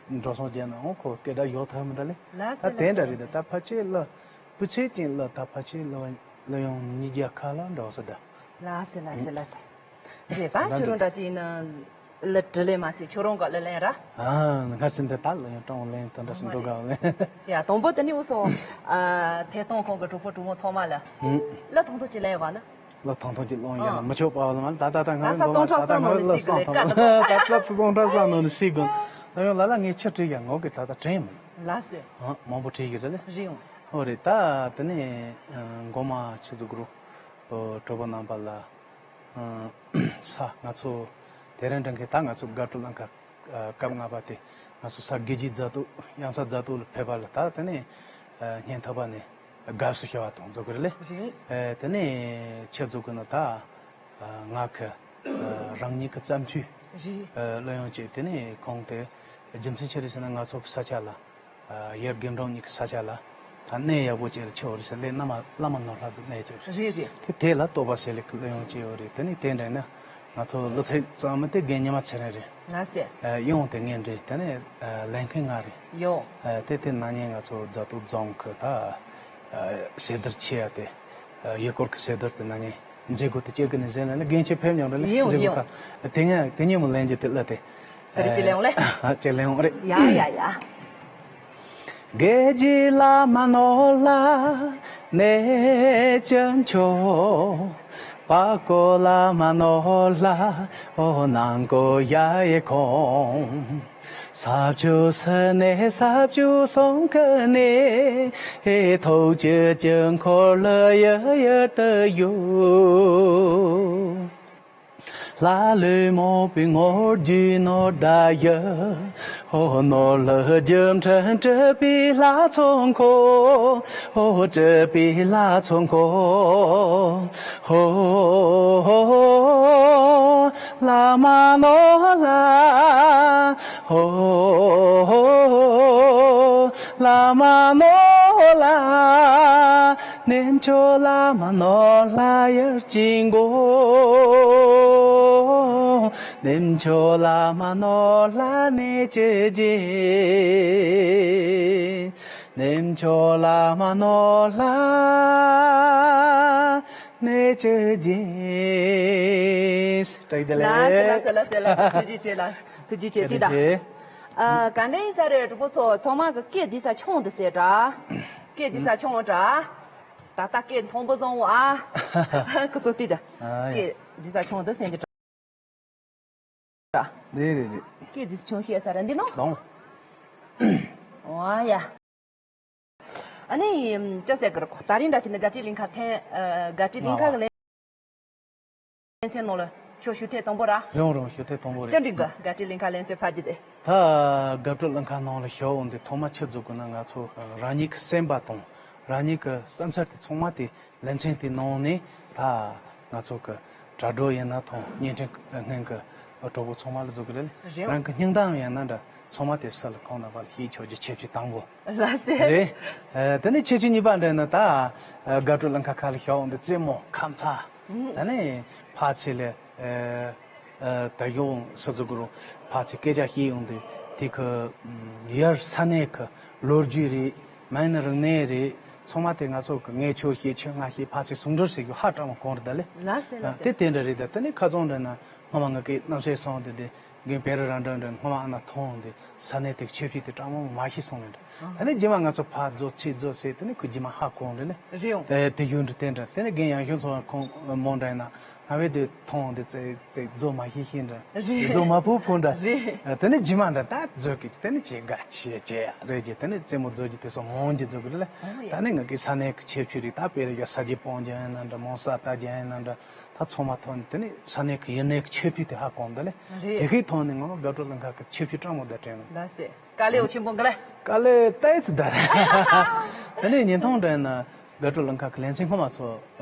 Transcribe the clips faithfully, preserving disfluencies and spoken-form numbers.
འགྲོ་སོང་བརྒྱབ་ན་འོང་ཁོ་སྐད་སྒྲ་ཡོག་ཐབས་མི་འདུག་ལེ། ལགས་སེ། ད་དེ་འདྲ་རེད། ད་ད་ཕལ་ཆེར་གླུ་སྤུས་ཚད་ཅན་གླུ་ད་ཕལ་ཆེར་གླུ་བ་གླུ་དབྱངས་ཉིས་བརྒྱ་ཁ་ལ་འགྲོ་ས་ད། ལགས་སེ། ལགས་སེ། ལགས་སེ། རེད། ད་ཁྱོད་རང་འདྲ་ཅིག་ཡིན་ན་གླུ་འབྲི་ལེ་མ་ཚད་ཁྱོད་རང་ག་གླུ་ལེན་ར། ཨ། ང་ཚོ་འདྲ་ད་གླུ་དབྱངས་སྤྲང་བོ་ལེན་དང་འདྲ་ཞིག་འགྲོ་ག་ལེན། ཡ། དང་པོ་དེ་ནི་འུ་སོ་ཨ་ཐད་གཏོང་ཁང་གི་གྲོགས་པོ་གྲོགས་མོ་ཚང་མ་ལ་ཨུ། གླུ་ཐང་ཐོག་ཅིག་ལེན་ཡོད་ག་ལ། ལོ་ཐང་ཐང་གི་ལོང་ཡོད་ན་མི་ཆོག་པ་བ་ལ་མ་ད་ད་ད་ང་ད་ས་སྟོང་ཕྲག་ས་ནང་ནས་སྲིད་གི་ལས་ཀ་ད་ད་ད་ད་སྟོང་ཕྲག་ས་ནང་ནས་སྲིད་གི། ད་ཡང་ལ་ལ་ངས་ཆི་བྲིས་ཡ་ངོ་གི་ད་ད་དྲན་མི། ལགས་སེ། ཨ། མང་པོ་བྲིས་གི་རེད་ལེ། རེད་འོང་། ཨོ་རེད། ད་དེ་ནས་མགོ་མ་ཆི་ཟིག་རུ་གྲོགས་པོ་རྣམ་པ་ལ་ས་ང་ཚོ་དེ་རིང་འདྲ་མཁན་ད་ང་ཚོ་དགའ་སྤྲོ་ལ་མཁའ། སྐབས་ལྔ་པ་དེ་ང་ཚོ་ས་དགེ་རྒྱས་མཛད་དུ་ཡང་ས་མཛད་དུ་ལ་ཕེབས་པ་ལ་ད་དེ་ནས་སྙན་ཐོ་པ་ནས་དགའ་བསུ་ཞུ་བ་དང་འཛོག་གི་རེད་ལེ། རེད། དེ་ནས་ཆེད་འཛོག་གི་ན་ད་ང་གི་རང་ཉིད་ཀྱི་བརྩམས་ཆོས་རེད། གླུ་དབྱངས་བཅས་དེ་ནས་ཁོང་དེ་རྒྱུ་མཚན་ཆི་རེད་ཟེར་ན་ང་ཚོ་གི་ས་ཆ་ལ། ཡར་དགེ་འབྲོང་གཉིས་ཀྱི་ས་ཆ་ལ་ད་གནས་ཡག་པོ་ཅིག་ལ་ཆེ་བ་རེད་ཟེར་ལས་བླ་མ་བླ་མ་ནོར་ལྷ་ཚོ་གནས་ཅིག་རེད། རེད་རེད། དེ་དེ་ལ་རྟོགས་པ་སེ་ལེ་གི་གླུ་དབྱངས་ཅིག་ཡོད་རེད། དེ་ནི་དེ་འདྲ་ན་ང་ཚོ་གླུ་ཚིག་གཙང་མ་དེ་རྒན་ཉི་མ་ཚེ་རིང་རེད། ལགས་སེ། གཡང་དེ་ངས་འདྲི་དེ་ནས་ལེན་མཁན་ང་རེད། ཡོ། དེ་དེ་ན་ནིང་ང་ཚོ་རྫ་སྟོད་རྫོང་གི་ད་སེ་དར་ཆེ་ཡ་དེ་ཡུལ་སྐོར་གི་སེ་དར་དེ་ན་ནིང་མཛད་སྒོ་དེ་སྤྱིར་གི་ནས་ཟེར་ན་ལ་རྒན་ཆེ་ཕེབས་མྱོང་རེད་ལ་ཡིན་མཛད་སྒོ་ཡིན་ཁ་དེ་ངས་དེ་ཉིན་མོ་ལེན་རྒྱུ་དེ་གླུ་དེ། དེ་རེད། ཅི་ལེན་འོང་ལེ། ཅི་ལེན་འོང་རེད། ཡ་ཡ་ཡ། དགེ་རྒྱས་བླ་མ་ནོར་ལྷ་གནས་ཀྱི་མཆོག་པ་ཀོ་བླ་མ་ནོར་ལྷ་ཨོ་ནང་གོ་ཡ་ཡེ་ཁོང་། ས་བཅུ་སུ་གནས་ས་བཅུ་གསུང་གི་གནས། ཐུགས་རྒྱུད་ཀྱི་འཁོར་ལོ་ཡུལ་ཡུལ་དུ་ཡོད། ལྷ་ལུས་རྨོངས་པའི་ངོར་རྒྱུད་ནོར་བདག་ཡི། ཧོ་ནོར་ལྷ་སྒྱུ་འཕྲུལ་སྤྲུལ་པའི་ལྷ་ཚོགས་འཁོར། ཧོ་སྤྲུལ་པའི་ལྷ་ཚོགས་འཁོར། ཧོ་བླ་མ་ནོར་ལྷ། ཧོ་བླ་མ་ནོར་ལྷ། གནས་མཆོག་བླ་མ་ནོར་ལྷ་ཡར་སྐྱེ་མགོན། གནས་མཆོག་བླ་མ་ནོར་ལྷ་གནས་ཀྱི་རྒྱན། གནས་མཆོག་བླ་མ་ནོར་ལྷ་གནས་ཀྱི་རྒྱན། བཀྲ་ཤིས་བདེ་ལེགས། ལགས་སོ་ལགས་སོ་ལགས་སོ་ལགས་སོ། ཐུགས་རྗེ་ཆེ་ལགས། ཐུགས་རྗེ་ཆེ། ཐུགས་རྗེ་ཆེ། ཨ། ག་འདྲ་ཡིན་ས་རེད། གྲོགས་པོ་ཚོ་ཚང་མ་གི་སྐད་འཛིན་ས་ཆུང་དུ་ཟེར་དྲ། སྐད་འཛིན་ས་ཆུང་དྲ། ད་ལྟ་སྐད་མཐོན་པོ་བཟང་བོ་ཨ། ཁོ་ཚོ་དེ་ད། ཨ་ཡ། སྐད་འཛིན་ས་ཆུང་དུ་ཟེར་གྱི་དྲ། རེད་རེད་རེད། སྐད་འཛིན་ས་ཆུང་ཤེས་ས་ར་འདི་ནོ། ལོང་། ཨ་ཡ། ཨ་ནི་ཅི་ཟེར་གི་རེད། ད་རིང་འདྲ་ཞིག་ནི་དགའ་སྤྲོའི་གླིང་ཁ་ཐེངས། ཨ། དགའ་སྤྲོའི་གླིང་ཁ་གི་ལེ། ལེ་ཚན་ནང་ལ་ཁྱོད་ཞུ་ཐེངས་དང་པོ་ར། རང་རང་ཞུ་ཐེངས་དང་པོ་རེད། ཅི་འདྲ་གི་དགའ་སྤྲོའི་གླིང་ཁ་ལེ་ཚན་ཕར་རྒྱུ་དེ། ད་དགའ་སྤྲོ་གླིང་ཁ་ནང་ལ་ཞུ་འོང་དུས་ཐོག་མ་ཆི་འཛུགས་དགོས་ན་ང་ཚོ་རང་ཉིད་ཀྱི་སེམས་པ་དང་རང་ཉིད་ཀྱི་བསམ་འཆར་དེ་ཚང་མ་དེ་ལེ་ཚན་དེ་ནང་ནས་ད་ང་ཚོ་གི་དྲ་གྲོགས་ཡིན་ན་ཐོང་བརྙན་འཕྲིན་སྔོན་གྱི་གྲོགས་པོ་ཚང་མ་ལ་འཛུགས་གི་རེད། རེད། རང་གི་སྙིང་གཏམ་ཡིན་ན་འདྲ་ཚང་མ་དེ་སུ་ལ་ཁོང་རྣམ་པ་ལ་ཞུས་ཆོག་རྒྱུ་ཁྱད་ཆོས་དང་པོ། ལགས་སེ། རེད། ཨ། དེ་ནས་ཁྱད་ཆོས་གཉིས་པ་འདྲ་ན་ད་ཨ། དགའ་སྤྲོ་གླིང་ཁ་ཁ་ལ་ཞུ་འོང་དུས་རྩེད་མོ་ཁ་མཚར། ཨུ། དེ་ནས་ཕལ་ཆེར་ལས་ཨ། ཨ། ད་ཡོང་སུ་ཚོ་གུ་རུ་ཕལ་ཆེར་སྐད་ཆ་བཤད་ཡོང་དུས་དེ་ཁུ་ཡར་ས་གནས་ཁུ་ལོ་རྒྱུས་རེད། མ་ཡིན་ན་རིག་གནས་རེད། ཚང་མ་དེ་ང་ཚོ་གི་ངས་ཁྱོད་བཤད་ཁྱོད་ང་བཤད་ཕལ་ཆེར་ཟུང་འབྲེལ་བྱེད་རྒྱུ་ཧ་ཅང་མ་གོང་རེད་ད་ལེ། ལགས་སེ་ལགས་སེ། དེ་དེ་འདྲ་རེད། ད་དེ་ནས་ཁ་སང་འདྲ་ན་སྔོན་མ་ང་གི་རྣམ་ཤེས་སོང་དེ་དེ། རྒན་བེ་རི་རང་འདྲ་འདྲ་སྔོན་མ་ཨ་ན་མཐོང་དེ་ས་གནས་དེ་ཆོས་ཕྱོགས་དེ་གྲངས་མང་མ་ཤེས་སོང་ལེ་འདྲ། ཨ། ད་ནི་རྗེས་མ་ང་ཚོ་ཕར་རྫོགས་ཚིག་རྫོགས་ཟེར་དེ་ནི་ཁོ་རྗེས་མ་ཧ་གོ་འདྲ་ནི། རེད་འོང་། དེ་དེ་ཡོད་འདྲ་དེ་འདྲ་དེ་ནི་རྒན་ཡང་ཞུ་ཚོ་ཁོང་མོ་འདྲ་ཡིན་ན་ང་བས་དེ་མཐོང་དེ་ཚིག་ཚིག་རྫོགས་མ་ཤེས་ཤེས་འདྲ། རེད། རྫོགས་མ་ཕུ་ཕུ་འདྲ། རེད། དེ་ནི་རྗེས་མ་འདྲ་ད་རྫོགས་ཀྱི་དེ་ནི་ཅི་དགའ་ཆེ་ཆེ་ཡ་རེད་ཀྱི་དེ་ནི་རྩེད་མོ་རྫོགས་ཀྱི་དེ་སོ་མོང་གྱི་རྫོགས་ཀྱི་རེད་ལ། ཨོ་ཡ། ད་ནི་ང་གི་ས་གནས་ཀྱི་ཆོས་ཕྱོགས་རེད། ད་དཔེར་ཡ་ས་རྒྱུ་སྤོང་རྒྱུ་ཡིན་ན་འདྲ་མོ་ས་ལྟ་རྒྱུ་ཡིན་ན་འདྲ། ད་ཚང་མ་ཐོན་དེ་ནས་ས་གནས་ཀྱི་ཡུལ་གནས་ཀྱི་ཆོས་ཕྱོགས་དེ་ཧ་གོ་འདི་ལས། རེད། དེ་གའི་ཐོག་ནས་ང་དགའ་སྤྲོ་གླིང་ཁ་གི་ཆོས་ཕྱོགས་སྤྲང་མོ་བསྡད་དྲན་ལ། ལགས་སེ། དཀའ་ལས་འོ་ཆེན་པོ་འགི་ལས། དཀའ་ལས་ཏོག་ཙམ་ད་རེད། དེ་ནས་ཉིན་ཐོང་དྲན་ན་དགའ་སྤྲོ་གླིང་ཁ་གི་ལེ་ཚན་ཁོ་མ་ཚོ་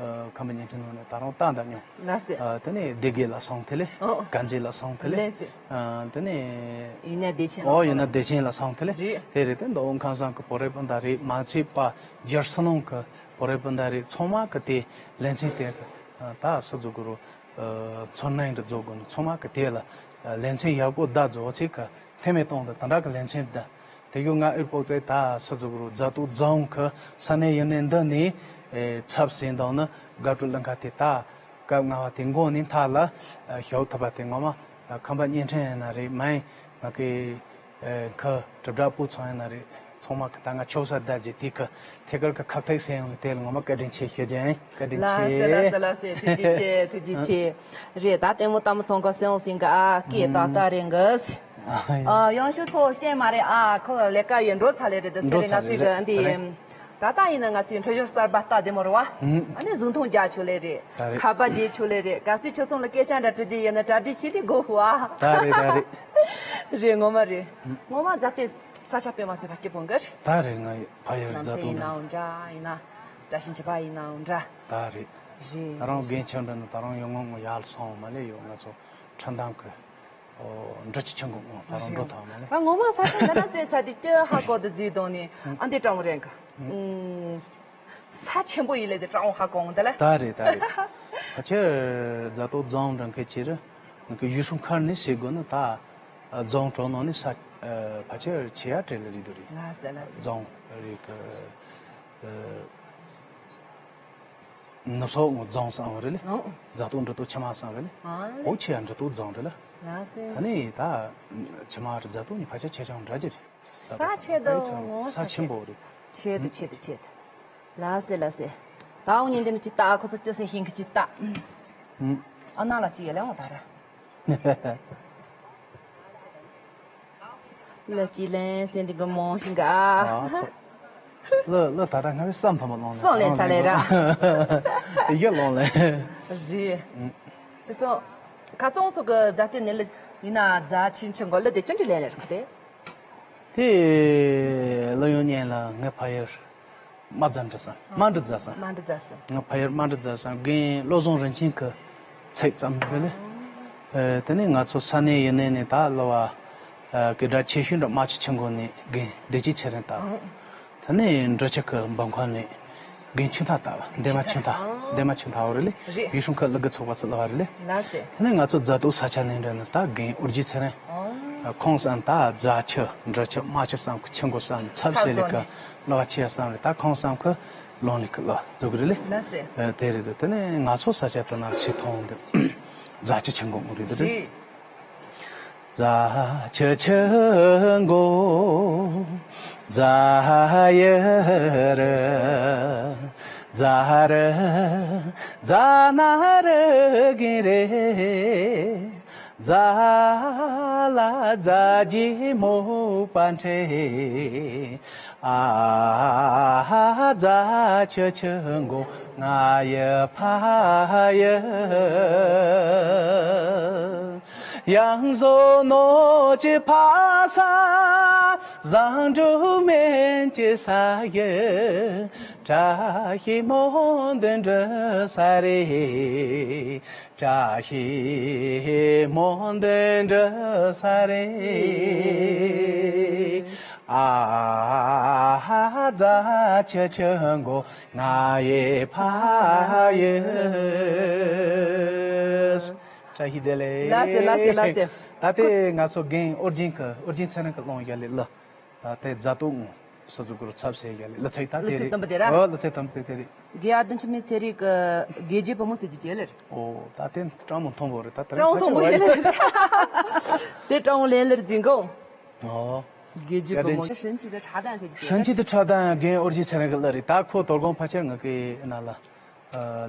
ཁམས་པའི་བརྙན་འཕྲིན་ནང་ནས་ད་རུང་བཏང་བསྡད་མྱོང་། ལགས་སེ། དེ་ནས་སྡེ་དགེ་ལ་སོང་དེ་ལས། ཨོ། དཀར་མཛེས་ལ་སོང་དེ་ལས། ལགས་སེ། དེ་ནས་ཡུལ་ནག་བདེ་ཆེན་ལ་ཨོ་སོང་། ཡུལ་ནག་བདེ་ཆེན་ལ་སོང་དེ་ལས། རེད། དེ་རེད། དེ་མདོ་དབུས་ཁམས་གསུམ་གི་བོད་རིགས་སྤུན་ཟླ་རེད། མ་ཚད་པ་རྒྱལ་ཕྱི་ནང་གི་བོད་རིགས་སྤུན་ཟླ་རེད། ཚང་མ་གི་དེ་ལེ་ཚན་དེ་གི་ད་སུ་ཚོ་གུ་རུ། ཚོར་སྣང་འདྲ་རྫོགས་དགོས་ན་ཚང་མ་གི་དེ་ལ་ལེ་ཚན་ཡག་པོ་བདག་རྫོགས་ཚིག་གི་ ཐེ་མེ་གཏོང་དང་དེ་འདྲ་གི་ལེ་ཚན་འདི། དེ་ཡོད་ང་ཨུར་པོག་ཙེ་ད་ས་ཟུག་རུ་རྫ་ཏོ་རྫོང་གི་ས་གནས་ཡིན་ནས་འདི་ནས་ཚབ་ཟིན་དང་ནི་དགའ་སྤྲོ་གླིང་ཁ་དེ་ད་སྐབས་ལྔ་བ་དེ་འགོ་ནས་མཐའ་ལ་ཞོག་ཐུབ་པ་དེ་ངོ་མ་ཁམས་པ་བརྙན་འཕྲིན་ཡིན་ན་རེད། མ་ཡིན་ང་གི་ཁ་གྲུབ་གྲྭ་པོ་ཚང་ཡིན་ན་རེད། ཚང་མ་གི་ད་ང་ཆོག་ས་བདག་ཅིག་དེ་གི་ཐད་ཀར་གི་ཁ་ཐུག་སེ་ཡོང་གི་དེ་ལ་ངོ་མ་བཀའ་དྲིན་ཆེ་ཞུ་རྒྱུ་ཡིན། བཀའ་དྲིན་ལགས་སེ་ལགས་སེ་ལགས་སེ་ཐུགས་རྗེ་ཆེ་ཐུགས་རྗེ་ཆེ། རེད་ད་ལྟད་མོ་ལྟ་མོ་ཚང་གི་སེ་ཡོང་སེང་གི་ཨ་ཀི་ཏག་ཏག་རེད་འགི། ཨ་ཡོང་ཤུ་ཚོ་ཤེས་མ་རེད་ཨ་ཁོ་ལས་ཀ་ཡོད་འགྲོ་ཚ་ལེ་རེད་དེ་སེ་རེད་ང་ཚོས་གི་འདི། ད་ལྟ་ཡིན་ན་ང་ཚོས་འཕྲོད་སྦྱོར་གསར་པ་ལྟ་བདེ་མོ་རེད་བ། ཨ་ནི་གཟུགས་མཐོང་རྒྱག་ཆོག་ལེ་རེད། ད་རེད། ཁ་པར་རྒྱག་ཆོག་ལེ་རེད། གལ་སྲིད་ཁྱོད་ཚོ་ལ་སྐད་ཆ་འདྲ་དྲི་རྒྱུ་ཡོད་ན་གྲ་སྒྲིག་བྱེད་དེ་དགོས་ཧུ་ཨ། ད་རེད་ད་རེད། རེད་ངོ་མ་རེད། ངོ་མ་རྫ་སྟེ་ས་ཆ་དཔེ་མ་སྲིད་པ་སྐྱིད་པོ་འགར། ད་རེད་ང་ཕ་ཡུལ་རྫ་ནམ་སེ་ཏོ་ཡིན་ནའང་འདྲ་ཡིན་ན་བཀྲ་ཤིས་བྱེས་པ་ཡིན་ནའང་འདྲ། ད་རེད། རེད་ད་རང་རེད་རྒན་ཆང་འདྲ་ནི་ད་རང་ཡོང་ངོ་ངོ་ཡར་སོང་མ་ལེ་ཡོད་ང་ཚོ་ཁྲིན་ཐང་གི་འབྲི་ཆུ་ཆུ་འགོ་ངོ་ད་རང་འགྲོ་ཐང་མ་ལེ། ཨ་ངོ་མ་ས་ཆ་འདི་ན་བཙལ་ཚ་དེ་ཅི་ཧ་གོ་དུ་བརྫིས་གཏོང་ནི་ཨ་འདི་སྤྲང་བོ་རེད་ག་ས་ཆེན་པོ་ཡིན་ལེ་དེ་སྤྲང་བོ་ཧ་གོ་འོང་ད་ལེ། ད་རེད་ད་རེད། ཕལ་ཆེར་རྫ་ཏོ་རྫོང་འདྲ་མཁན་ཆེ་རེད། ང་གི་ཡུལ་སྲུང་མཁར་ནས་ཟེར་དགོས་ན་ད་རྫོང་གྲོང་ནང་ནས་ས་ཕལ་ཆེར་ཆེ་ཡ་བྲེལ་ལེ་རེད་དུ་རེད། ལགས་སེ་ལགས་སེ། རྫོང་རེད་གི། ནུབ་སོག་ངོ་རྫོང་སང་རེད་ལེ། ཨང་། རྫ་ཏོ་འབྲི་ཏོ་ཆུ་མ་སང་རེད་ལེ། ཨང་། འོ་ཆེ་ཡ་འབྲི་ཏོ་རྫོང་རེད་ལེ། ལགས་སེ། ད་ནི་ད་ཆུ་མ་རེད་རྫ་ཏོ་ནི་ཕལ་ཆེར་ཆེ་ཆུང་འདྲ་ཅིག་རེད། ས་ཆེ་དོ་ངོ་ས་ས་ཆེན་པོ་རེད། ཆེ་དོ་ཆེ་དོ་ཆེ་དོ། ལགས་སེ་ལགས་སེ། ད་འོ་ཉིན་འདི་ནི་ཅི་ལྟ་ཁོ་ཚོ་ཅི་སེ་ཤིང་གི་ཅི་ལྟ། ཨ་ན་ལ་ཅི་ཡ་ལེ་འོ་ད་ར། ལ་ཅི་ལན་སེ་འདི་གི་མོ་ཤིང་ག་ཨ་ཚོ། ལ་ལ་ད་ད་ང་བས་བསམ་ཐམ་པ་ལོང་ལེ། སོང་ལེ་ཚ་ལེ་ར། ཡ་ལོང་ལེ། རེད། ཅི་ཚོ། ཁ་ཚོང་སོགས་ཀྱི་རྫ་སྟོད་ནས་ལ་ཡིན་ན་རྫ་ཆེན་ཆེན་གོ་ལ་དེ་ཅི་འདྲ་ལེ་ལེ་ར་ཁ་དེ། དེ་ལ་ཡོང་ཉན་ལ་ངའི་ཕ་ཡུལ། རྨ་རྫ་འབྲི་སང་རྨ་འབྲི་རྫ་སང་། རྨ་འབྲི་རྫ་སང་། ང་ཕ་ཡུལ་རྨ་འབྲི་རྫ་སང་རྒན་བློ་བཟང་རིན་ཆེན་གི་ཚིག་ཙམ་རེད་ལེ། ཨ་དེ་ནས་ང་ཚོ་ས་གནས་ཡིན་ནས་ནས་ད་ལོ་བ་གི་སྒྲ་ཆེ་ཤོས་འདྲ་རྨ་ཆུ་ཆུ་འགོ་ནས་རྒན་བདེ་སྐྱིད་ཚེ་རིང་ད། དེ་ནས་འབྲི་ཆུ་གི་འབུམ་ཁང་ནས་རྒན་ཆུ་མཐའ་ད་བ་འདན་མ་ཆུ་མཐའ་འདན་མ་ཆུ་མཐའ་འོ་རེད་ལེ། རེད། ཡུལ་སྲུང་ཁུལ་ལ་དགུ་ཚོགས་པ་ཚོ་ལ་བ་རེད་ལེ། ལགས་སེ། དེ་ནས་ང་ཚོ་རྫ་ཏོ་ས་ཆ་ནས་འདྲ་ནི་ད་རྒན་ཨོ་རྒྱན་ཚེ་རིང་། ཁོང་སང་ད་རྫ་ཆུ་འབྲི་ཆུ་རྨ་ཆུ་སང་ཁུ་ཆུ་འགོ་སང་ནི་ཚབ་སེ་ལེ་གི་ལོ་བ་ཆེ་སང་རེད། ད་ཁོང་སང་ཁུ་ལོང་ལེ་གི་ལོ་ཟུག་རེད་ལེ། ལགས་སེ། ཨ་དེ་རེད་དེ་ནས་ང་ཚོ་ས་ཆ་དེ་ན་ཞིག་མཐོང་དེ་རྫ་ཆུ་ཆུ་འགོ་འོ་རེད་དེ་རེད། རེད། རྫ་ཆུ་ཆུ་འགོ་རྫ་ཡི་རུ། རྫ་རུ་རྫ་ན་རུ་གིན་རེད། རྫ་ལ་རྫ་རྗེས་མོ་པ་འཕྲད། ཨ་རྫ་ཆུ་ཆུ་འགོ་ང་ཡི་ཕ་ཡུལ། ཡང་བཟོ་ནོ་ཅི་ཕ་ས་བཟང་འབྲུ་སྨན་གྱི་ས་ཡི། བཀྲ་ཤིས་སྨོན་འདུན་འགྲུབ་ས་རེད། བཀྲ་ཤིས་སྨོན་འདུན་འགྲུབ་ས་རེད། ཨ་རྫ་ཆུ་ཆུ་འགོ་ང་ཡི་ཕ་ཡུལ། བཀྲ་ཤིས་བདེ་ལེགས། ལགས་སེ་ལགས་སེ་ལགས་སེ། ད་ལྟའི་ང་ཚོ་རྒན་ཨོ་རྒྱན་གྱི་ཨོ་རྒྱན་ཚེ་རིང་གི་གླེང་ཡ་ལེ་ལ། ད་ལྟའི་རྫ་ཏོ་ངོ་ས་ཟུག་གུ་རུ་ཚབ་སེ་ཡ་ལེ་ལ་ཚིག་ད་ལ་དེ་ཚིག་རེད། དམ་པ་དེ་ར། ཨོ་ལ་ཚིག་དམ་པ་དེ་དེ་རེད། དགེ་ཨ་དུན་ཆི་མེ་ཚེ་རིང་གི་དགེ་རྒྱུ་བུ་མོ་ཟེར་གྱི་ཅེ་ལེ་རེད། ཨོ་ད་དེ་སྤྲང་མོ་མཐོང་བོ་རེད་ད་དེ་ར་སྤྲང་མོ་མཐོང་བོ་ཡ་ལེ་རེད། དེ་སྤྲང་མོ་ལེན་ལེ་རེད་འཛིན་གོ། ཨོ། དགེ་རྒྱུ་བུ་མོ་ཡ་དྲན་ཧྲིན་ཆི་དེ་ཁྲ་དན་ཟེར་གྱི་ཅེ་ཧྲིན་ཆི་དེ་ཁྲ་དན་རྒན་ཨོ་རྒྱན་ཚེ་རིང་གི་ལ་རེད། ད་ཁོ་དོ་དགོང་ཕལ་ཆེར་ང་གི་ན་ལ།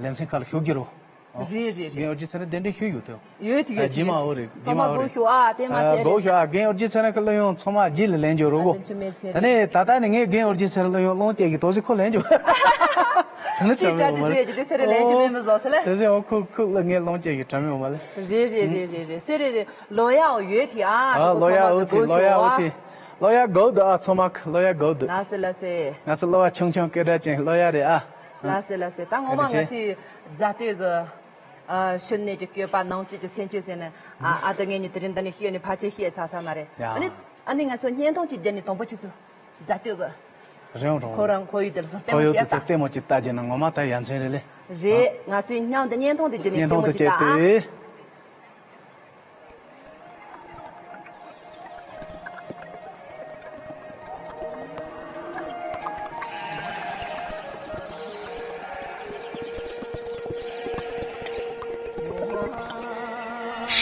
ལེམ་སེང་ཁ་ལ་ཤོག་གི་རོ། རེད་རེད་རེད། རྒན་ཨོ་རྒྱན་ཚེ་རིང་དེ་འདྲའི་ཤོད་ཡོད་དོ། ཡོད་ཡོད་ཡོད། རྗེས་མ་འོ་རེད། རྗེས་མ་འོ་རེད། ཚང་མ་སྒོ་ཤོག་ཨ་དེ་མ་ཚད་རེད། སྒོ་ཤོག་ཨ་རྒན་ཨོ་རྒྱན་ཚེ་རིང་གི་གླུ་དབྱངས་ཚང་མ་རྗེས་ལ་ལེན་རྒྱུ་རོ་གོ། ད་ནས་ད་ལྟ་ནས་ངས་རྒན་ཨོ་རྒྱན་ཚེ་རིང་གླུ་དབྱངས་གླེང་སྐྱེལ་གི་དོ་ཟི་ཁོ་ལེན་རྒྱུ། ད་ནས་ཅི་ཅ་ཅི་ཟེར་རྒྱུ་དེ་ཚེ་རིང་ལེན་རྒྱུ་མེད་མི་བཟོ་ཚེ་ལེ། དེ་ཟེར་འོ་ཁུག་ཁུག་ལ་ངས་གླེང་སྐྱེལ་གི་དྲ་མེད་འོ་མ་ལེ། རེད་རེད་རེད་རེད་རེད། སེ་རེད་རེད། ལོ་ཡ་འོ་ཡོད་དེ་ཨ། ཨ་ལོ་ཡ་འོ་དེ་ལོ་ཡ་འོ་དེ། ལོ་ཡ་གོ་འདུག་ཨ་ཚང་མ་ལོ་ཡ་གོ་འདུག་ལགས་སེ་ལགས་སེ། ང་ཚོ་ལོ་བ་ཆུང་ཆུང་སྐད་གྲགས་ཅན་ལོ་ཡ་རེད་ཨ། ལགས་སེ་ལགས་སེ། ད་ངོ་མ་ང་ཚོའི་རྫ་སྟོད་གི་ཨ་ཕྱི་ནས་ཀྱི་སྐྱོད་པ་ནང་བཅུད་ཀྱི་སེམས་ཅན་ཟེར་ནས་ཨ་ཨ་ད་ངས་ནི་དེ་རིང་འདི་ནས་ཤེས་ནས་ཕལ་ཆེར་ཤེས་ཚར་ས་མ་རེད། ཡ། ཨ་ནི་ཨ་ནི་ང་ཚོ་བརྙན་ཐུང་ཅིག་བརྒྱབ་ནས་དང་པོ་ཁྱོད་ཚོ་རྫ་སྟོད་གི་རེད་འོང་རེད་འོང་། ཁོ་རང་ཁོ་ཡི་དེར་སོ་ལྟད་ཁོ་མོ་ཡོད་ཅིག་དུ་ལྟ། ལྟད་མོ་ཅིག་ལྟ་རྒྱུ་ན་ངོ་མ་ད་ཡ་མཚན་རེད་ལེ། རེད། ང་ཚོས་མཉམ་དུ་བརྙན་ཐུང་དེ་བརྒྱབ་ནས་བརྙན་ལྟད་མོ་ཐུང་དེ་ཅིག་ལྟ་ཨ། བརྒྱབ་དུས།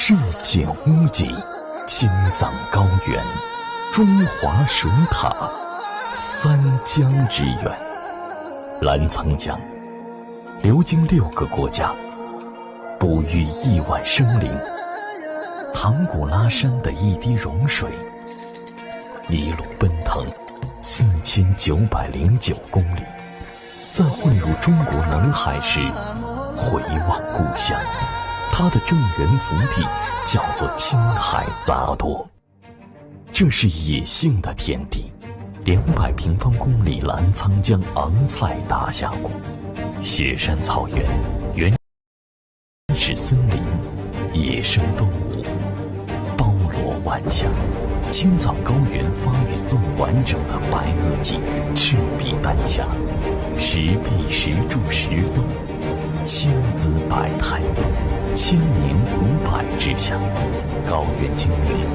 日见乌鸡，青藏高原，中华水塔，三江之源。澜沧江，流经六个国家，哺育亿万生灵。唐古拉山的一滴融水，一路奔腾，四千九百零九公里。 在汇入中国南海时，回望故乡，它的镇源福地叫做青海扎多。这是野性的天地，两百平方公里澜沧江昂塞大峡谷，雪山草原，原 是森林，野生动物包罗万象。青藏高原发育最完整的白垩纪赤壁丹霞，石壁石柱石峰，千姿百态，千年五百之下，高原精灵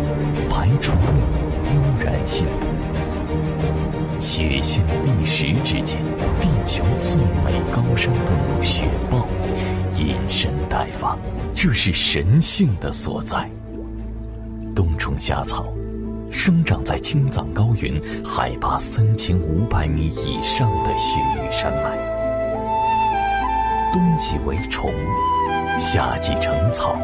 排除万物悠然现舞。雪线碧石之间，地球最美高山动物雪豹隐身待 方，这是神性的所在。冬虫夏草生长在青藏高原海拔三千五百米以上的雪域山脉。冬季为虫，夏季成草，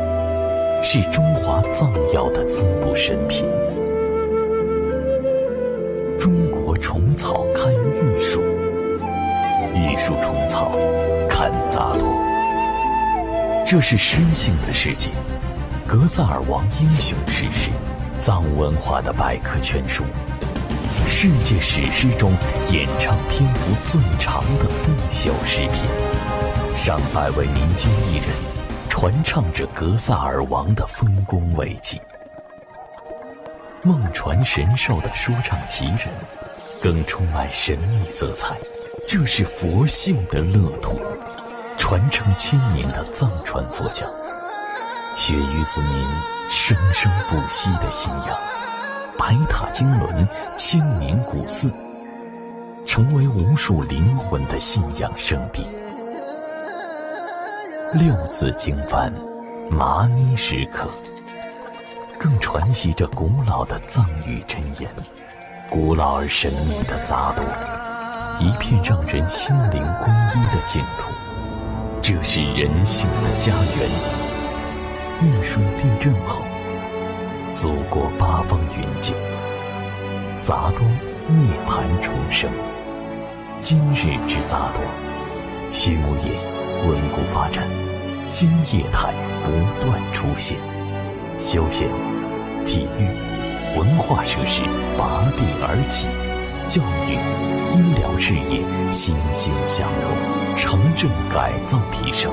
是中华藏药的滋补神品。中国虫草堪玉树，玉树虫草堪扎多。 这是诗性的世界，格萨尔王英雄史诗，藏文化的百科全书，世界史诗中演唱篇幅最长的不朽诗篇。上百位民间艺人传唱着格萨尔王的丰功伟绩。 梦传神兽的说唱奇人，更充满神秘色彩。这是佛性的乐土，传承千年的藏传佛教，源于子民生生不息的信仰。白塔经纶，千年古寺，成为无数灵魂的信仰圣地。六字经幡，玛尼石刻， 更传习着古老的藏语箴言。古老而神秘的扎多，一片让人心灵归一的净土。这是人性的家园。玉树地震后，祖国八方云集，扎多涅槃重生。 今日之扎多，畜牧业稳固发展，新业态不断出现，休闲、体育、文化设施拔地而起，教育、医疗事业欣欣向荣，城镇改造提升，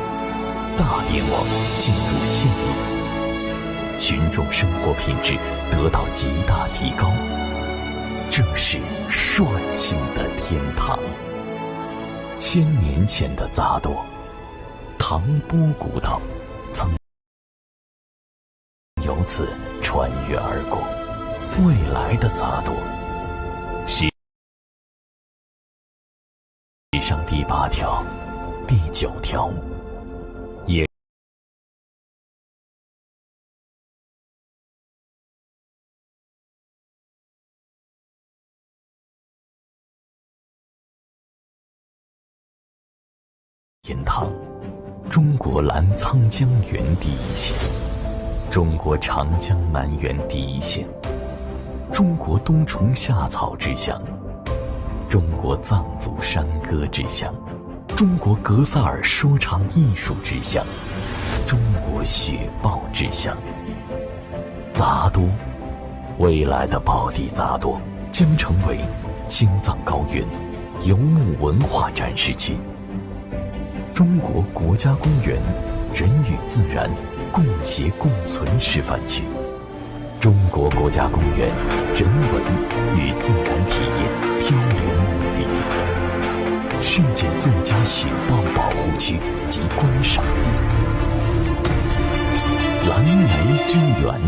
大联网进入县里，群众生活品质得到极大提高。这是 率性的天堂。千年前的扎多，唐波古道曾由此穿越而过。未来的扎多，是史上第八条、第九条，也 天堂。中国澜沧江源第一线，中国长江南源第一线，中国冬虫夏草之乡，中国藏族山歌之乡，中国格萨尔说唱艺术之乡，中国雪豹之乡。 扎多，未来的宝地扎多将成为青藏高原游牧文化展示区，中国国家公园人与自然共协共存示范区，中国国家公园人文与自然体验漂流目的地，世界最佳雪豹保护区及观赏地。 蓝莓之源，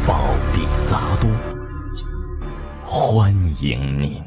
宝地扎多，欢迎您。